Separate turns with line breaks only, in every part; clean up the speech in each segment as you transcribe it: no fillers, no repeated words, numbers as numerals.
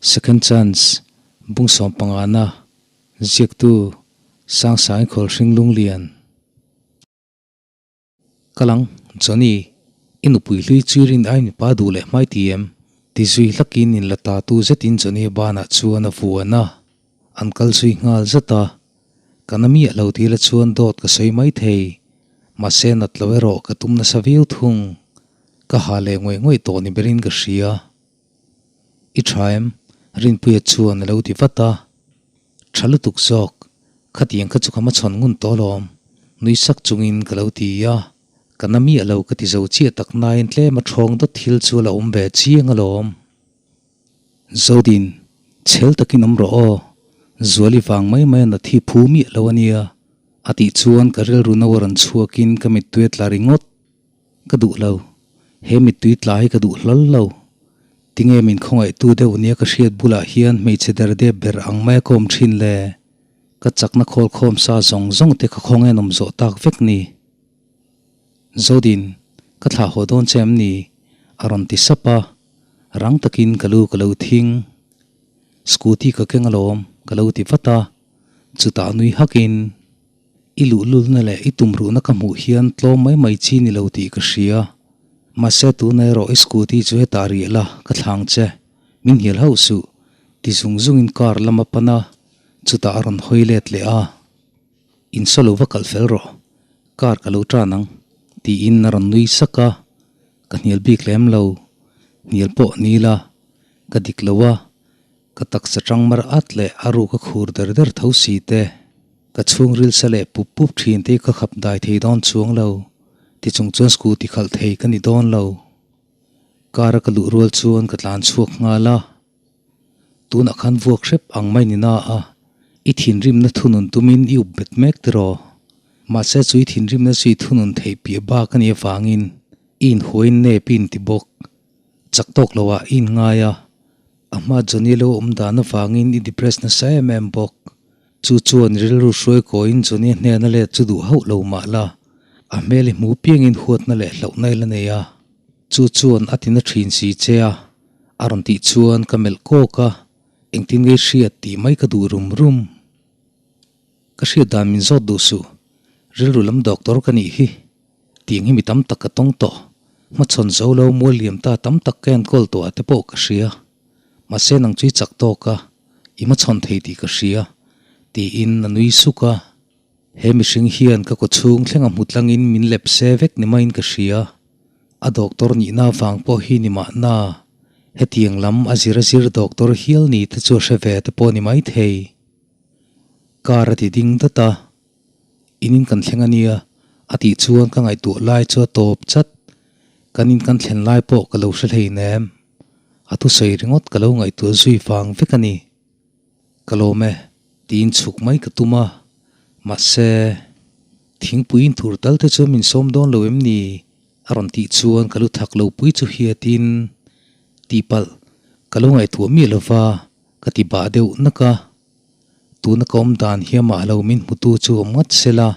Second chance, Bung sawmpangana, Ziaktu, Sangsangi Khawlhring Lunglian. Kalang, Johnny, i nupui hlui chu i rin ai mipa duh leh hmai ti em? Ti zui hlakin in la ta tu zetin Johnny banah chuan a vuan a, an kal zui nghal zat a. Ka na miah lo ti la chuan dawt ka sawi mai thei, mahse nat lo erawh ka tum nasa viau thung. Ka ha leh ngawih ngawih tawh ni berin ka hria. I tha em? Rinpuia chuan a lo ti vat a. Tha lutuk zawk, khatiang kha chu ka hmachhawn ngun tawh alawm, nui sak chungin ka lo ti a. Ka na miah lo ka ti zo chiah tak nain tlem a thawng dawt thil chu a la awm ve chiang alawm. Zodin, chhel takin awm rawh aw, Zuali vang mai mai a na thi phu miah lo a nia, a tih chuan ka rilru no a rawn chhuakin ka mittui a tla ringawt. Ka duh lo. He mittui tla hi ka duh hlawl lo. Tinge min khawngaihtu deuh nia ka hriat bulah hian hmeichhe der dep ber ang mai a kawm thin le? Ka chakna khawl khawm sa zawng zawng te ka khawnge an awm zawh tak vek ni. Zodin, ka thlah haw dawn che em ni? A rawn ti sap a. Rang takin ka lu ka lo thing. Scooty ka keng alawm, ka lo ti vat a. Chutah nui hakin. I luhlulna leh i tumruhna ka hmuh hian tlawm mai mai chi ni lo tih ka hria. Mahse tuna erawh i scooty chu hetah riah la, ka thlang che. Min hnial hauh suh, ti zung zungin car lam a pan a, chutah a rawn hawi let leh a. In saw lo va kalh fel rawh, car ka lo tan ang, tiin a rawn nui sak a. Ka hnial bik lem lo, hnial pawh ni la, ka dik lo a. Ka taksa tang mar at leh a ruk a khur der der tho si te, ka chhungril sa leh pup pup thin te ka khap dai thei dawn chuang lo, ti chung chuan scooty khalh thei ka ni dawn lo. Car a ka luh rual chuan ka tlan chhuak nghal a, tunah khan vuak hrep ang mai ni na a, i thinrimna thunun tumin i up bet mek tiraw? Mahse chu i thinrimna chu i thunun theih piah bak a nih avangin i inhuain nep i inti bawk. Chak tawk lo ah i inngai a, a hma Johnny lo awm dan avangin i depress nasa em em bawk. Chu chuan rilru hruai kawiin Johnny hnena let chu duh hauh lo mah la, a hmel i hmu piangin huatna leh hlauhna i la nei a. Chu chuan a tina thin si che a, a rawn tih chuan ka melh kawk a, engtin nge i hriat tih mai ka duh rum rum. Ka hriat dan min zawt duh suh, rilru lam doctor ka nih hi. Tiang hi mi tam tak ka tawng tawh. Hmachhawn zo lo mual liam ta tam tak ka enkawl tawh ah te pawh ka hria. Mahse nang chu i chak tawk a, i hmachhawn thei tih ka hria, tiin a nui suk a. He mihring hian ka kawchhung thleng a hmu tlangin min lep se vek ni maiin ka hria. A doctor nihna vang pawh hi ni mahna, hetiang lam a zir a zir doctor hial ni te chu a hre ve te pawh ni maithei. Car a ti ding dat a. In in kan thleng a nia, a tih chuan ka ngaihtuah lai chu a tawp chat. Kan in kan thlen lai pawh ka lo hre hleinem. A thusawi ringawt ka lo ngaihtuah zui vang vek a ni. Ka lawm e, tiin chhuk mai ka tum a. Mahse, thingpui in thur tal te chuan min sawm dawn lo em ni? A rawn tih chuan ka lu thak lo pui chu hiatin, Tihpalh, ka lo ngaihtuah miah lova, ka ti bah deuh nak a. Tuna ka awm dan hi amah lo min hmutu chu awm ngat sela,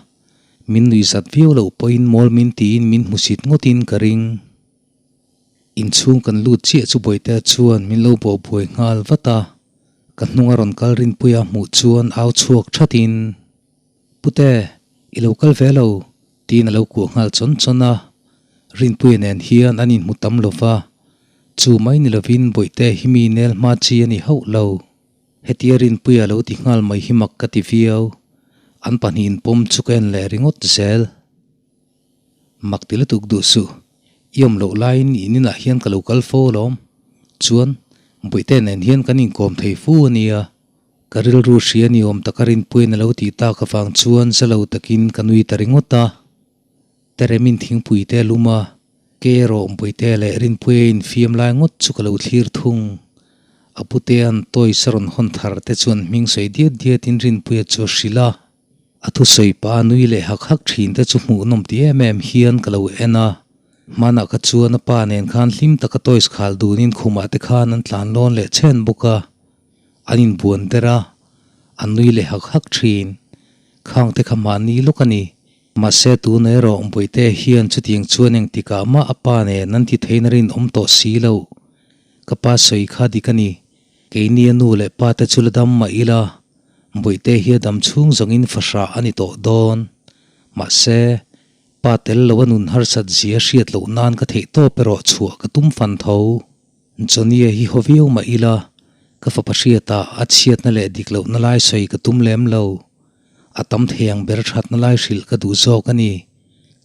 min nuihzat viau loh pawhin mawl min tiin min hmusit ngawtin ka ring. Inchhung kan lut chiah chu Bawihtea chuan min lo bawhbuai nghal vat a, ka hnung a rawn kal rinpuia hmuh chuan au chhuak thatin, Pute, i lo kal ve lo, tiin a lo kuah nghal chawn chawn a. Rinpuia nen hian an inhmu tam lova, chu mai ni lovin Bawihtea hi mi nel hma chi a ni hauh lo. Hetia Rinpuia lo ti nghal mai hi mak ka ti viau. An pahnihin pawm chu ka en leh ringawt zel. Mak ti lutuk duh suh. I awm loh laiin in inah hian ka lo kal fo alawm. Chuan, Bawihte nen hian kan inkawm thei fu a nia. Ka rilru hria ni awm taka Rinpuiin a lo tih tak avang chuan za lo takin ka nui ta ringawt a. Teremin thingpui te a lum a, Ke erawh Bawihte leh Rinpuia infiam lai ngawt chu ka lo thlir thung. A putea'n toys a rawn hawn thar te chuan hming sawi diat diatin Rinpuia chu a hrilh a. A thusawi pa nui leh hak hak thin te chu hmuhnawm ti em em hian ka lo en a. Hmanah kha chuan a pa nen khan hlim taka toys khal dunin khumah te khan an tlan lawn leh chhen bawk a. An inbuan der a, an nui leh hak hak thin. Khang te kha mahni lawk a ni. Mahse tuna erawh Bawihte hian chutiang chuan engtikah mah a pa nen an ti theihna rinawm tawh si lo. Ka pa sawi kha dik a ni. Keini a nu leh pa te chu la dam mah ila, Bawihte hi a dam chhung zawngin fahrah a ni tawh dawn. Mahse, pa tel lo a nun harsat zia hriat loh nan ka theih tawp erawh chhuah ka tum fan tho. Johnny-a hi haw viau mah ila, ka fapa hriatah a chhiatna leh dik lohna lai sawi ka tum lem lo. A tam thei ang ber thatna lai hrilh ka duh zawk a ni.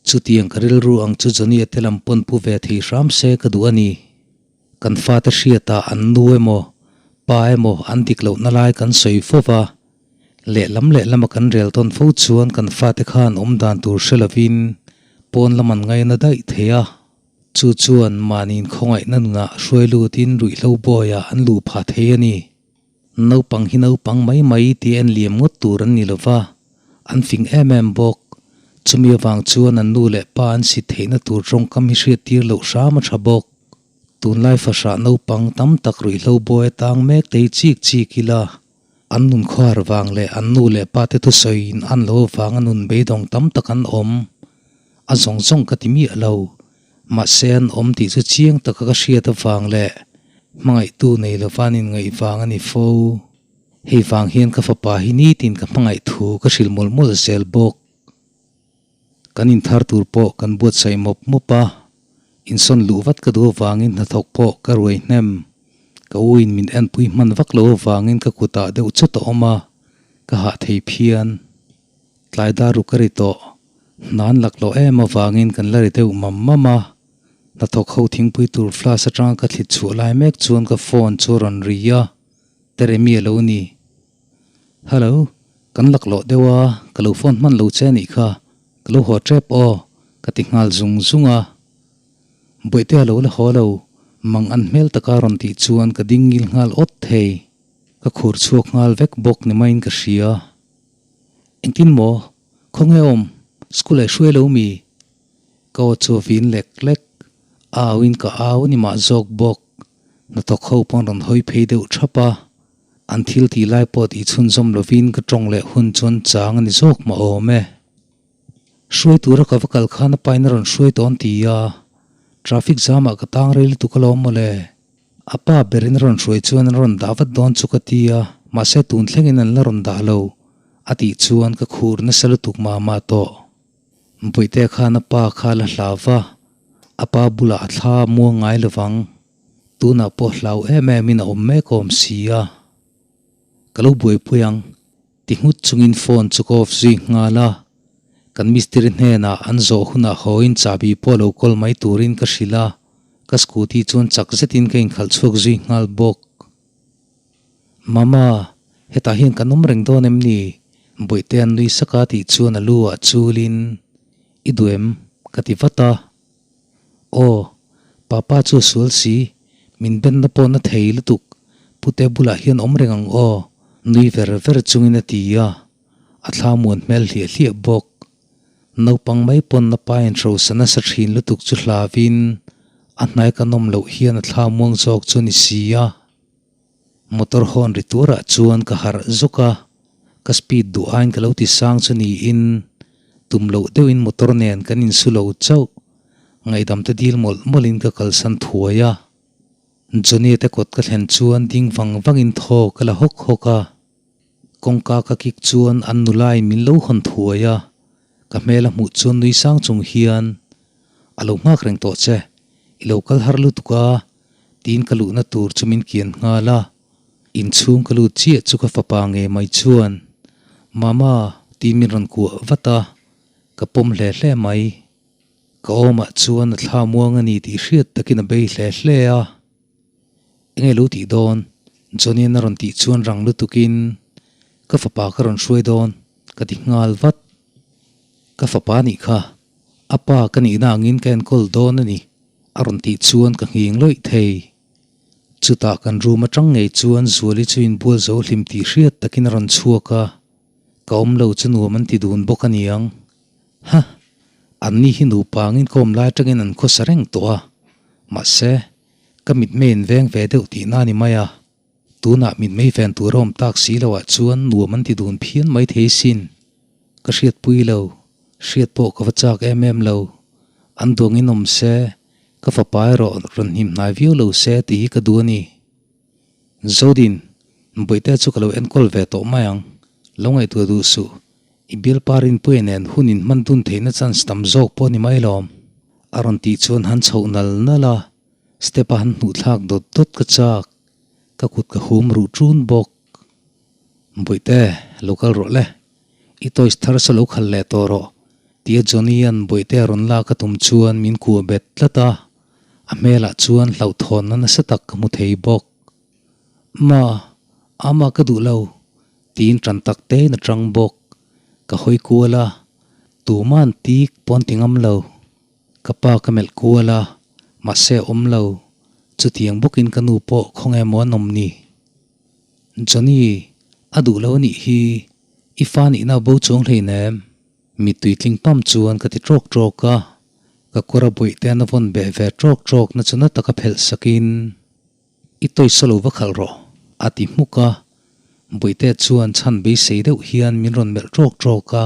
Chutiang ka rilru ang chu Johnny-a te lam pawn pu ve thei hram se ka duh a ni. Kan fate hriatah an nu emaw, pa emaw an dik lohna lai kan sawi fo va, lehlam lehlama kan rel tawn fo chuan kan fate khan awm dan tur hre lovin pawn lam an ngaina daih thei a. Chu chuan mahniin khawngaihna nunah hruai lutin ruihhlo bawiah an luh phah thei a ni. Naupang hi naupang mai mai tih en liam ngawt tur an ni lo va, an fing em em bawk. Chumi avang chuan an nu leh pa an sit theihna tur tawngkam hi hriattir loh hram a tha bawk. Tunlai fahrah naupang tam tak ruihhlo bawi atang mek te hi chik chik ila, an nun khuar vang leh an nu leh pa te thusawiin an lo avanga nun beidawng tam tak an awm. A zawng zawng ka ti miah lo. Mahse an awm tih chu chiang taka ka hriat avang leh hmangaihtu nei lova an inngaih vang a ni fo. Hei vang hian ka fapa hi nitin ka hmangaih thu ka hrilh mawlh mawlh zel bawk. Kan inthar tur pawh kan buatsaih mawp mawp a, insawn luh vat ka duh avangin hnathawk pawh ka ruai hnem. Ka u in min enpui hman vak lo avangin ka kutah deuh chawt a awm a, ka hah thei phian. Tlai dar ru ka ri tawh. Hnan lak loh em avangin kan la ri deuh mam mam a. Hnathawk ho thingpui tur flask atanga ka thlit chhuah lai mek chuan ka phone chu a rawn ri a, Teremi a lo ni. Hello, kan lak loh deuh a, ka lo phone hman lo che anih kha, ka lo haw tep aw, ka ti nghal zung zung a. Bawihte a lo la haw lo, mang an hmel taka rawn tih chuan ka ding ngil nghal awt thei. Ka khur chhuak nghal vek bawk ni maiin ka hria. Engtin maw? Khawnge awm? School ah i hruai lo mi? Ka aw chu a vin lek lek. A au in ka au a ni mah zawk bawk. Hnathawk ho pawn rawn hawi phei deuh thap a. An thil tih lai pawh tih chhunzawm lovin ka tawng leh hun chuan chang a ni zawk mah awm e. Hruai tura ka va kal khan a pain a rawn hruai tawn ti a. Traffic jam ah ka tang rei lutuk alawm mawle. A pa berin a rawn hruai chuan an rawn dah vat dawn chu ka ti a, mahse tun thlengin an la rawn dah lo, a tih chuan ka khur nasa lutuk mah mah tawh. Bawihte khan a pa kha la hlau va, a pa bulah a thla muang ngai lovang. Tunah pawh hlau em em in a awm mek awm si a. Ka lo buaipui ang, ti nghut chungin phone chu ka off zui nghal a. Kan mistiri hnenah an zawh hunah hawiin chahbi pawh lo kawl mai turin ka hrilh a. Ka scooty chuan chak zetin ka inkhalh chhuak zui nghal bawk. Mama, hetah hian kan awm reng dawn em ni? Bawihte an nui sak a tih chuan a lu ah chulin, I duh em? ka ti vat a. Aw, papa chu a sual si, min benna pawh na thei lutuk, pute bulah hian awm reng ang aw, nui ver ver chungin a ti a, a thla muan hmel hliah hliah bawk. Naupang mai pawn a pa in hrosa nasa thin lutuk chu hlavin a hnai ka nawm loh hian a thla muang zawk chu a ni si a. Motor hawn ri turah chuan ka harh zuk a, ka speed duh aiin ka lo ti sang chu niin tum loh deuhin motor nen kan insu lo chauh. Ngaihdam te dil mawlh mawlhin ka kalsan thuai a. Johnny te kawt ka thlen chuan ding vang vangin thaw ka la hawk hawk a. Kawngka ka kik chuan an nulain min lo hawn thuai a, ka hmel a hmuh chuan nui sang chung hian, A lo nghak reng tawh che, i lo kal har lutuk a, tiin ka luhna tur chu min kian nghal a. Inchhung ka lut chiah chu ka fapa nge mai chuan, Mama, tiin min rawn kuah vat a, ka pawm hle hle mai. Ka awmah chuan a thla muang a ni tih hriat takin a bei hle hle a. Enge lo tih dawn? Johnny-a'n a rawn tih chuan rang lutukin ka fapa ka rawn hruai dawn ka ti nghal vat. Ka fapa nih kha, a pa ka nihna angin ka enkawl dawn a ni a rawn tih chuan ka nghing lawih thei. Chutah kan room atang ngei chuan Zuali chu inbual zo hlim tih hriat takin a rawn chhuak a, ka awm lo chu nuam an ti dun bawk a niang. Ha! Anni hi nupa angin ka awm lai atangin an khawsa reng tawh a, mahse, Ka mitmei in veng ve deuh tihna a ni mai a, tunah mitmei ven tur a awm tak si loah chuan nuam an ti dun phian mai thei sin. Ka hriatpui lo, hriat pawh ka va chak em em lo. An duangin awm se, ka fapa erawh rawn hnim hnai viau lo se tih hi ka duh a ni. Zodin, Bawihte chu ka lo enkawl ve tawh mai ang, lo ngaihtuah duh suh. I bialpa Rinpuia nen hun in hman dun theihna chance tam zawk pawh ni mai lawm. A rawn tih chuan han chhoh nal nal a, step a han hnuh thlak dawt dawt ka chak. Ka kut ka hum ruh ṭun bawk. Bawihte, lo kal rawh le. I toys thar saw lo khal leh tawh rawh, tia Johnny-a'n Bawihte a rawn lak a tum chuan min kuah bet tlat a, a hmelah chuan hlauhthawnna nasa tak ka hmu thei bawk. Ma, ama ka duh lo, tiin ṭan tak tein a ṭang bawk. Ka hawi kual a, tuma'n tik pawn ti ngam lo. Ka pa ka melh kual a, mahse a awm lo. Chutiang bawkin ka nu pawh khawnge maw an awm ni? Johnny, a duh lo a nih hi, i fa nihna bo chuang hleinem. Mittui tling pam chuan ka ti ṭawk ṭawk a, ka kawr a bawih te an a vawn beh ve ṭawk ṭawk na chu na taka phelh sakin, I tawisa lo va khalh rawh, a ti hmuk a. Bawihte chuan chhan beisei deuh hian min rawn melh ṭawk ṭawk a,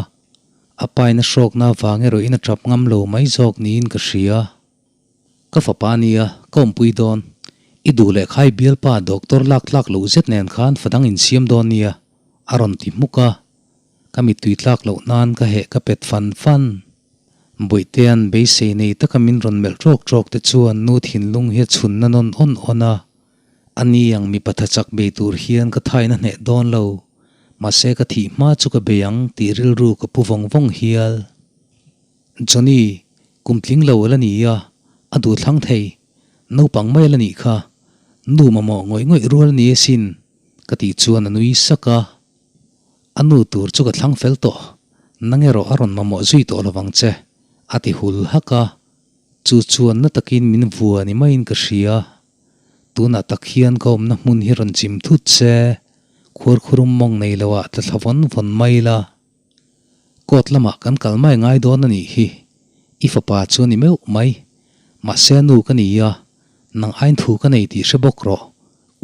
a paina hrawkna avang erawhin a ṭap ngam lo mai zawk niin ka hria. Ka fapa nia, ka awmpui dawn. I duh leh khai bialpa doctor lak tlak loh zet nen khan fa dang insiam dawn nia, a rawn ti hmuk a. Ka mittui tlak loh nan ka heh ka pet fan fan. Bawihte-a'n beisei nei taka min rawn melh ṭawk ṭawk te chuan nu thinlung hi a chhun na nawn awn awn a. Ani ang mipa tha chak bei tur hian ka thaina hneh dawn lo. Mahse ka thih hma chu ka bei ang tih rilru ka pu vawng vawng hial. Johnny, kum tling lo a la ni a, a duh thlang thei. Naupang mai a la nih kha. Nu mamawh ngawih ngawih rual a ni asin, ka tih chuan a nui sak a. A nu tur chu ka thlang fel tawh, nang erawh a rawn mamawh zui tawh lovang che, a ti hul hak a. Chu chuan na takin min vua ni maiin ka hria. Tunah tak hian ka awmna hmun hi rawn chim thut se, khuarkhurum mawng nei loah tla thla vawn vawn mai la. Court lamah kan kal mai ngai dawn a nih hi, i fapa chu a ni meuh mai. Mahse a nu ka ni a, nang ain thu ka nei tih hre bawk rawh,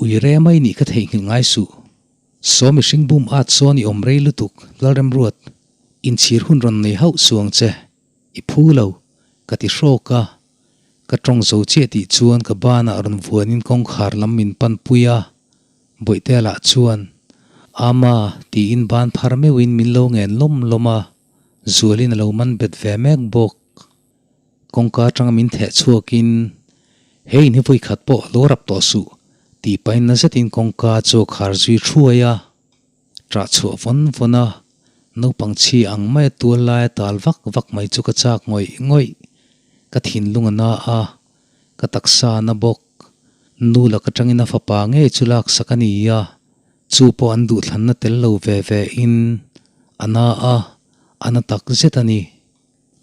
ui re mai nih ka theihnghilh ngai suh. Saw mihring bum at sawn i awm rei lutuk, Lalremruat, inchhir hun rawn nei hauh suang che, i phu lo, ka ti hrawk a. Ka tawng zo chiah tih chuan ka banah rawn vuanin kawngkhar lam min pan pui a, Bawihtea lah chuan, Ama, tiin ban phar meuhin min lo ngen lawm lawm a, Zualin a lo man bet ve mek bawk. Kawngka atanga min theh chhuakin, He in hi vawi khat pawh lo rap tawh suh, tih pahin na zetin kawngka chu a khar zui thuai a. Ṭah chhuah vawn vawn a, naupang chhi ang maia tual laia tal vak vak mai chu ka chak ngawih ngawih. Ka thinlung a na a, ka taksa a na bawk. Nu lak atangin a fapa ngei chu laksak a ni a, chu pawh an duhthlanna tel lo ve ve in a na a, a na tak zet a ni.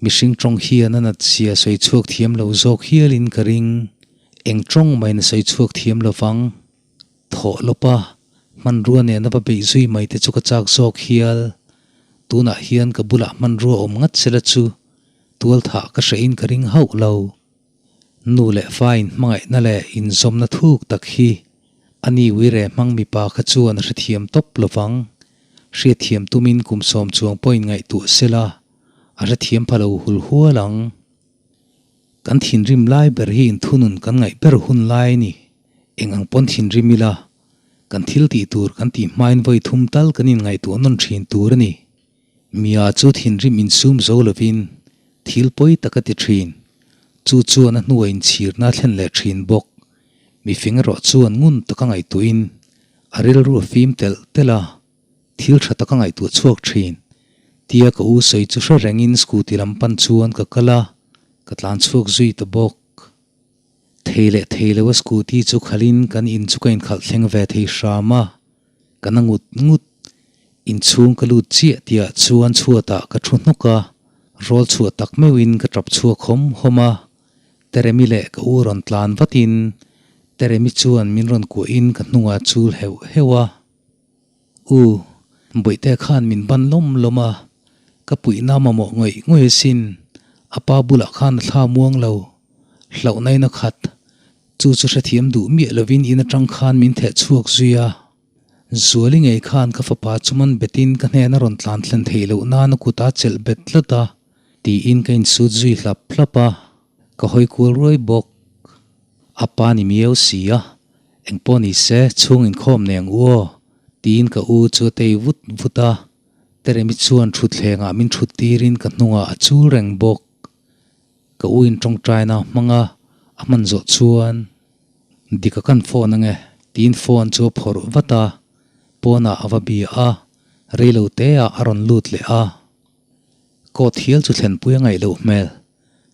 Mihring tawng hian a nat zia sawi chhuak thiam lo zawk hialin ka ring. Eng tawng maiin a sawi chhuak thiam lo vang. Thawh lawpa hmanrua nena va beih zui mai te chu ka chak zawk hial. Tunah hian ka bulah hmanrua awm ngat sela chu tualthah ka hrehin ka ring hauh lo. Nu leh fa inhmangaihna leh inzawmna thuk tak hi a ni uire hmang mipa kha chuan a hrethiam tawp lo vang. Hriatthiam tumin kum sawm chuang pawhin ngaihtuah sela. A hrethiam pha lo hul hual ang. Kan thinrim lai ber hi inthunun kan ngaih ber hun lai a ni. Eng ang pawn thinrim ila, kan thil tih tur kan tih hmain vawi thum tal kan inngaihtuah nawn thin tur a ni. Mia chu thinrim insum zo lovin thil pawi tak a ti thin. Chu chuan a hnua inchhirna a thlen leh thin bawk. Mifing erawh chuan ngun taka ngaihtuahin a rilru a fim telh telh a. Thil tha taka ngaihtuah chhuak thin. Tia ka u sawi chu hre rengin scooty lam pan chuan ka kal a, ka tlan chhuak zui ta bawk. Thei leh thei lo a scooty chu khalhin kan in chu ka inkhalh thleng ve thei hram a, ka na ngut ngut. Inchhung ka lut chiah tihah chuan chhuatah ka thu hnawk a, rawl chhuah tak meuhin ka tap chhuak hawm hawm a. Teremi leh ka u rawn tlan vatin Teremi chuan min rawn kuahin ka hnungah chul heuh heuh a. U, Bawihte khan min ban lawm lawm a, ka puihna mamawh ngawih ngawih asin, a pa bulah khan a thla muang lo, hlauhna in a khat, chu chu hrethiam duh miah lovin in atang khan min theh chhuak zui a. Zuali ngei khan ka fapa chu man betin ka hnena rawn tlan thlen theih loh nan a kut a chelh bet tlat a, tiin ka insut zui hlap hlap a, ka hawi kual ruai bawk. A pa ni miau si a. Engpawh ni se, chhung inkhawm nei ang u aw, tiin ka u chu a tei vut vut a. Teremi chuan thutthlengah min thut tirin ka hnungah a chul reng bawk. Ka u in tawngtaina hmanga a hman zawh chuan, Dik a kan phone ange, tiin phone chu a phawrh vat a, pawnah a va bia a, reilo teah a rawn lut leh a. Court hial chu thlenpui a ngaih loh hmel.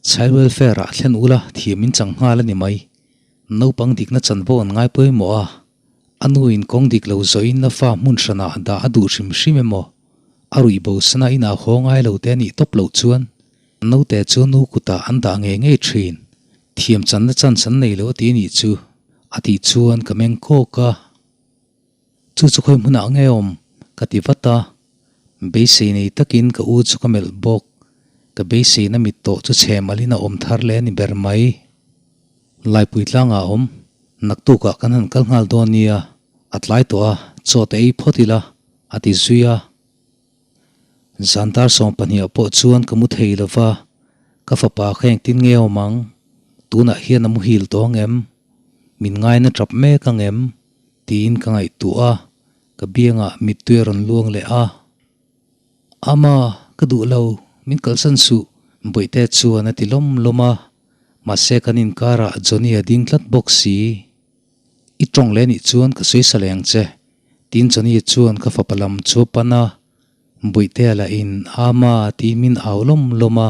Child welfare ah thlen ula thiam in chang nghal a ni mai. Naupang dikna chanvo an ngai pawimawh a, a nu in kawng dik lo zawhin a fa hmun hranah dah a duh hrim hrim emaw, a ruih bo sana inah haw ngai lo te a nih tawp loh chuan naute chu nu kutah an dah ngei ngei thin. Thiam channa chance an nei lo a ti a nih chu a tih chuan ka meng kawk a. Chu chu khawi hmunah nge awm? ka ti vat a. Beisei nei takin ka u chu ka melh bawk. Ka beiseina mit tawh chu chhe malin a awm thar leh a ni ber mai. Laipui tlangah a awm. Naktukah kan han kal nghal dawn nia, a tlai tawh a, chaw te ei phawt ila, a ti zui a. Zan dar 12 ah pawh chuan ka mu thei lo va, ka fapa kha engtin nge awm ang? Tunah hian a muhil tawh ang em? Min ngaina tap mek ang em? Tiin ka ngaihtuah a, ka biangah mittui a rawn luang leh a. Ama, ka duh lo, min kalsan suh, Bawihte chuan a ti lawm lawm a, mahse kan inkarah Johnny a ding tlat bawk si. I tawng leh nih chuan ka sawi sa leh ang che, tiin Johnny chuan ka fapa lam chu a pan a, Bawihtea lah in Ama tiin min au lawm lawm a,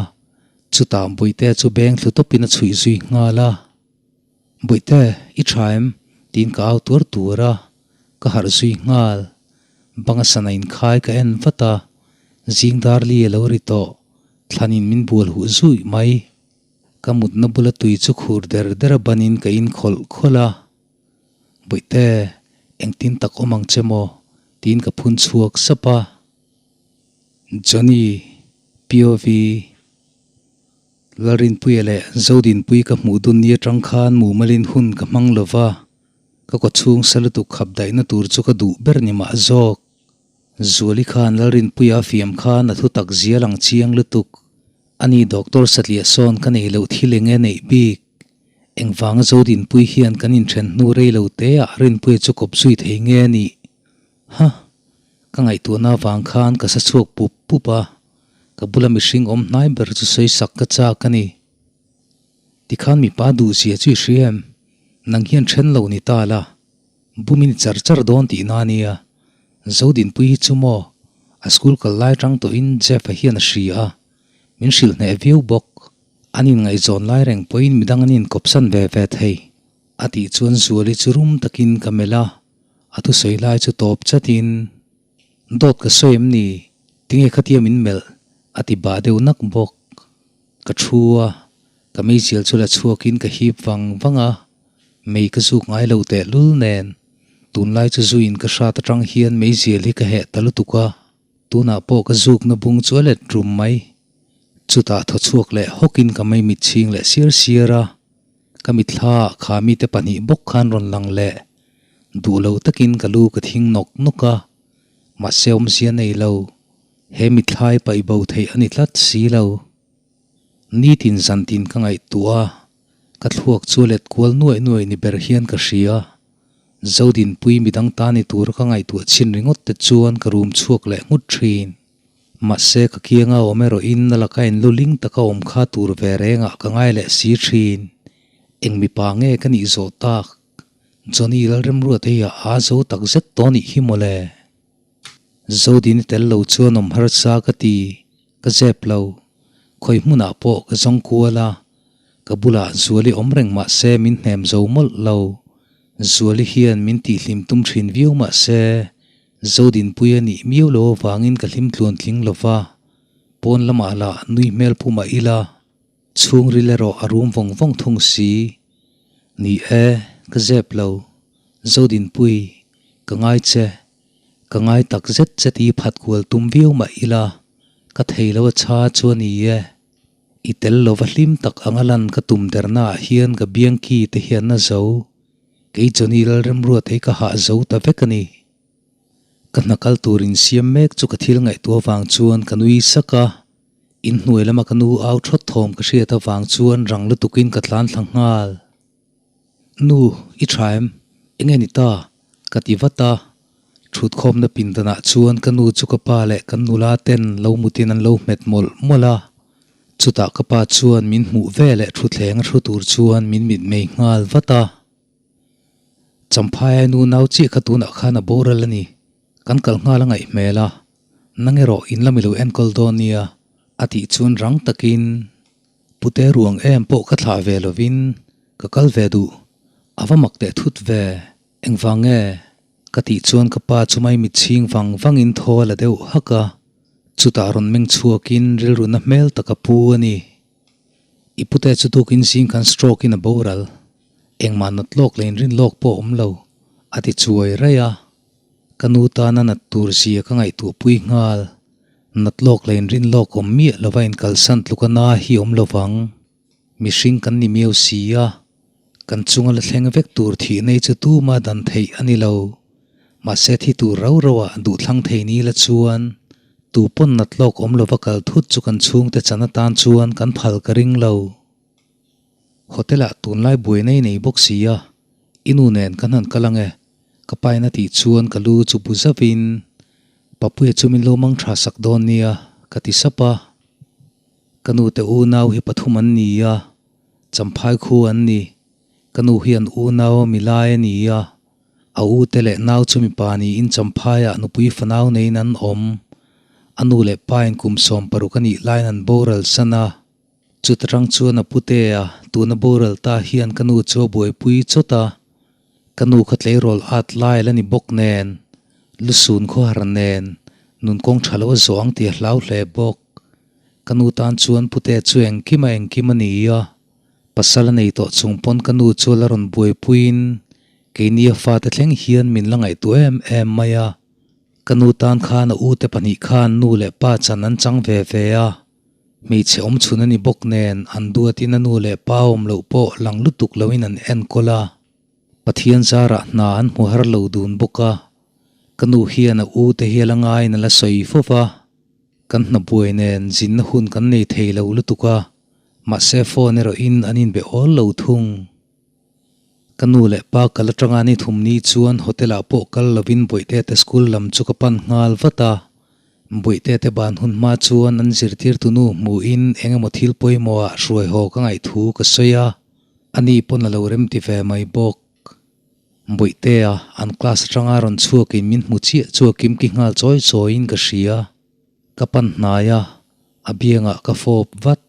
chutah Bawihtea chu beng thlu tawpin a chhuih zui nghal a. Bawihte, i tha em? tiin ka au tuar tuar a, ka harh zui nghal. Banga sana inkhai ka en vat a, zing dar li a lo ri tawh, thlanin min bual huh zuih mai. Ka mutna bula tui chu khur der der a banin ka in khawlh khawlh a, Bawihte, engtin tak awm ang che maw? tiin ka phun chhuak sap a. Johnny, POV. Lalrinpuia leh Zodinpui ka hmuh dun ni atang khan mumalin hun ka hmang lo va, ka kawchhung sa lutuk khap daihna tur chu ka duh ber ni mah zawk. Zuali khan Lalrinpuia a fiam khan a thu tak zial ang chiang lutuk. Ani doctor satliah sawn ka nei loh thil eng nge neih bik? Engvanga Zodinpui hian kan inthen hnu rei lo te ah Rinpuia chu kawp zui thei nge a nih? Ha! Ka ngaihtuahna avang khan ka sa chhuak pup pup a. Ka bula mihring awm hnai ber chu sawi sak ka chak a ni. Tikhan mipa duh zia chu i hria em? Nang hian then lo ni ta la, bumin i char char dawn tih na nia. Zodinpui hi chu maw, a school kal lai tang tawhin Jeff-a hian a hria a, min hrilh hneh viau bawk. An inngaihzawn lai reng pawhin midang an inkawpsan ve ve thei, a tih chuan Zuali chu rum takin ka melh a, a thusawi lai chu tawp chatin, Dawt ka sawi em ni? Tinge khatia min melh? a ti bah deuh nak bawk. Ka thu a, ka meizial chu la chhuakin ka hip vang vang a, mei ka zuk ngai lo tehlul nen tunlai chu zuiin ka hrat atang hian meizial hi ka heh ta lutuk a, tunah pawh ka zukna bung chu a let rum mai. Chutah thaw chhuak leh hawkin ka mei mit chhing leh siar siar a, ka mitthla ah kha mite pahnih bawk khan rawn lang leh Duh lo takin ka lu ka thing nawk nawk a, mahse awmzia nei lo, he mithlai paih bo theih a ni tlat si lo. Nitin zantin ka ngaihtuah a, ka thluak chu a let kual nuaih nuaih ni ber hian ka hria. Zodinpui midang ta ni tura ka ngaihtuah chin ringawt te chuan ka rum chhuak leh nghut thin. Mahse ka kianga awm erawhin a laka inluling taka awm kha tur ve rengah ka ngai leh si thin. Eng mipa nge ka nih zawh tak? Johnny Lalremruat hei a aa zo tak zet tawh anih hi mawle. Zodin i tel lo chuan awm harsa ka ti, ka zep lo. Khawi hmunah pawh ka zawng kual a, ka bulah Zuali awm reng mah se min hnem zo mawlh lo. Zuali hian min tihhlim tum thin viau mah se, Zodinpui a nih miau lo avangin ka hlim tluan tling lo va, pawn lamah lah nui hmel pu mah ila. Chhungril erawh a rum vawng vawng thung si. Ni e, ka zep lo. Zodinpui, ka ngai che. Ka ngai tak zet zet i phat kual tum viau mah ila, ka thei lo a cha chu a ni e. I tel lova hlim tak anga lan ka tum derna ah hian ka biang ki te hian a zo. Kei Johnny Lalremruat ei ka hah zo ta vek a ni. Ka hna kal tur insiam mek chu ka thil ngaihtuah vang chuan ka nui sak a. Inhnuai lama ka nu au thawt thawm ka hriat avang chuan rang lutukin ka tlan thla nghal. Nu, i tha em? Enge ni ta? Ka ti vat a. Thutkhawmna pindanah chuan ka nu chu ka pa leh kan nula ten lo mutin an lo hmet mawlh mawlh a. Chutah ka pa chuan min hmuh ve leh thutthleng a thu tur chuan min mitmei nghal vat a. Champhai nu nau chiah kha tunah khan a boral a ni. Kan kal nghal a ngaih hmel a, nang erawh in la mi lo enkawl dawn nia a tih chuan rang takin Pute ruang em pawh ka thlah ve lovin ka kal ve duh, a va mak teh thut ve, engvang nge? Ka tih chuan ka pa chu mai mitchhing vang vangin thaw a la deuh hak a, chutah rawn meng chhuakin rilruna hmel tak a pu a ni. I pute chu tukin zing khan stroke in a boral, engmah nat lawk leh inrin lawk pawh a awm lo, a ti chuai raih a. Ka nu tana nat tur zia ka ngaihtuah pui nghal. Nat lawk leh inrin lawk awm miah lova inkalsan tluk a na hi awm lovang. Mihring kan ni miau si a, kan chunga la thleng vek tur thih nei chu tuma dan theih a ni lo. Mahse thi tur rau rau ah duhthlang thei ni la chuan tu pawn nat lawk awm lova kal thut chu kan chhungte chan atan chuan kan phal ka ring lo. Hotel ah tunlai buai nei nei bawk si a, i nu nen kan han kal ange. Ka pain a tih chuan ka lu chu bu zauhin, Papuia chu min lo mang tha sak dawn nia, ka ti sap a. Ka nu te unau hi pathum an ni a, Champhai khu an ni. Ka nu hi an unau a mi lai a ni a, a u te leh nau chu mipa niin Champhaiah nupui fanau neiin an awm. A nu leh pain kum 60 a nih laiin an boral san a. Chuta tang chuan a putea tuna boral ta hian ka nu chu a buaipui chawt a. Ka nu kha tleirawl at lai la ni bawk nen, lusun khawhar nen, nun kawng tha lo a zawh ang tih a hlau hle bawk. Ka nu tan chuan pute chu engkim a engkim a ni a, pasal a nei tawh chung pawn ka nu chu la rawn buaipuiin keini a fate thleng hian min la ngaihtuah em em mai a. Ka nu tan khan a ute pahnih khan nu leh pa chan an chang ve ve a, hmeichhe awm chhun a ni bawk nen an duatin a nu leh pa awm loh pawh lang lutuk loin an enkawl a. Pathian zarah hna an hmu har lo dun bawk a, ka nu hian a u te hi a la ngaiin a la sawi fo va, kan hna buai nen zinna hun kan nei thei lo lutuk a, mahse phone erawhin an inbe awl lo thung. Ka nu leh pa kal atanga ni thum ni chuan hotel ah pawh kal lovin Bawihte te school lam chu ka pan nghal vat a, Bawihte te ban hun hma chuan an zirtirtu nu hmuhin eng emaw thil pawimawh ah hruai haw ka ngaih thu ka sawi a. A ni pawn a lo remti ve mai bawk. Bawihtea an class atanga rawn chhuakin min hmu chiah chu a kimki nghal chawi chawiin ka hria. Ka pan hnai a, a biangah ka fawp vat.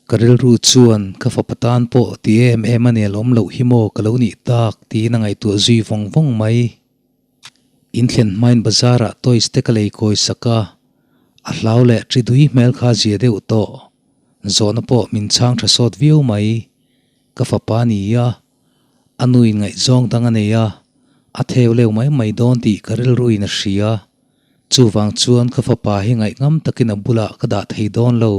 Ka rilru chuan ka fapa tan pawh ti em em a nelawm loh hi maw ka lo nih tak tiin a ngaihtuah zui vawng vawng mai. In thlen hmain bazar ah toys te ka lei kawi sak a, a hlau leh ṭi dui hmel kha zia deuh tawh. Zawhna pawh min chhang tha sawt viau mai. Ka fapa ni a, a nu in ngaihzawng dang a nei a, a theu leu mai mai dawn tih ka rilru in a hria. Chuvang chuan ka fapa hi ngaihngam takin a bulah ka dah thei dawn lo.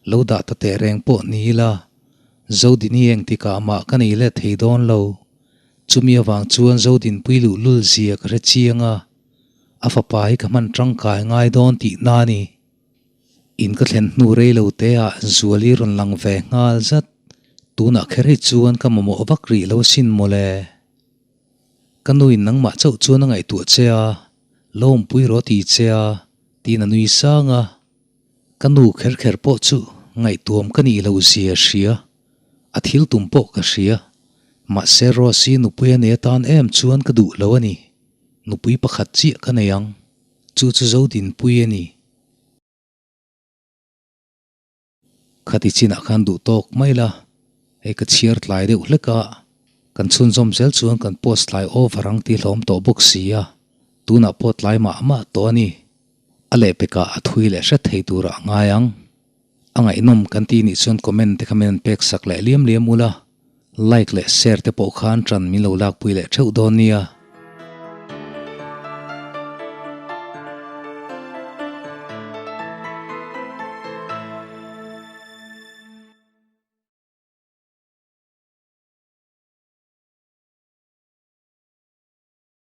Lo dah ta teh reng pawh ni ila, Zodini engtikah mah ka nei let thei dawn lo. Chumi avang chuan Zodinpui luhlul zia ka hre chiang a, a fapa hi ka hman tangkai ngai dawn tih na a ni. In ka thlen hnu rei lo te ah Zuali rawn lang ve nghal zat. Tunah kher hi chuan ka mamawh vak rih lo asin mawle. Ka nu in nangmah chauh chuan a ngaihtuah che a, lo awmpui rawh ti che a, tiin a nui sang a. Ka nu kher kher pawh chu ngaihtuam ka nih loh zia hria, a thil tum pawh ka hria. Mahse Rose-i nupui a nei atan em chuan ka duh lo a ni. Nupui pakhat chiah ka nei ang. Chu chu Zodinpui a ni. Khati chinah khan duh tawk mai la, hei ka chhiar tlai deuh hlek a, kan chhunzawm zel chuan kan post tlai over ang tih hlawm tawh bawk si a, tunah pawh tlai mah mah tawh a ni. A lehpekah a thui leh hret thei turah a ngai ang. A ngaihnawm kan tih nih chuan comment te kha min an pek sak leh liam liam ula, like leh share te pawh khan ṭan min lo lakpui leh theuh dawn nia.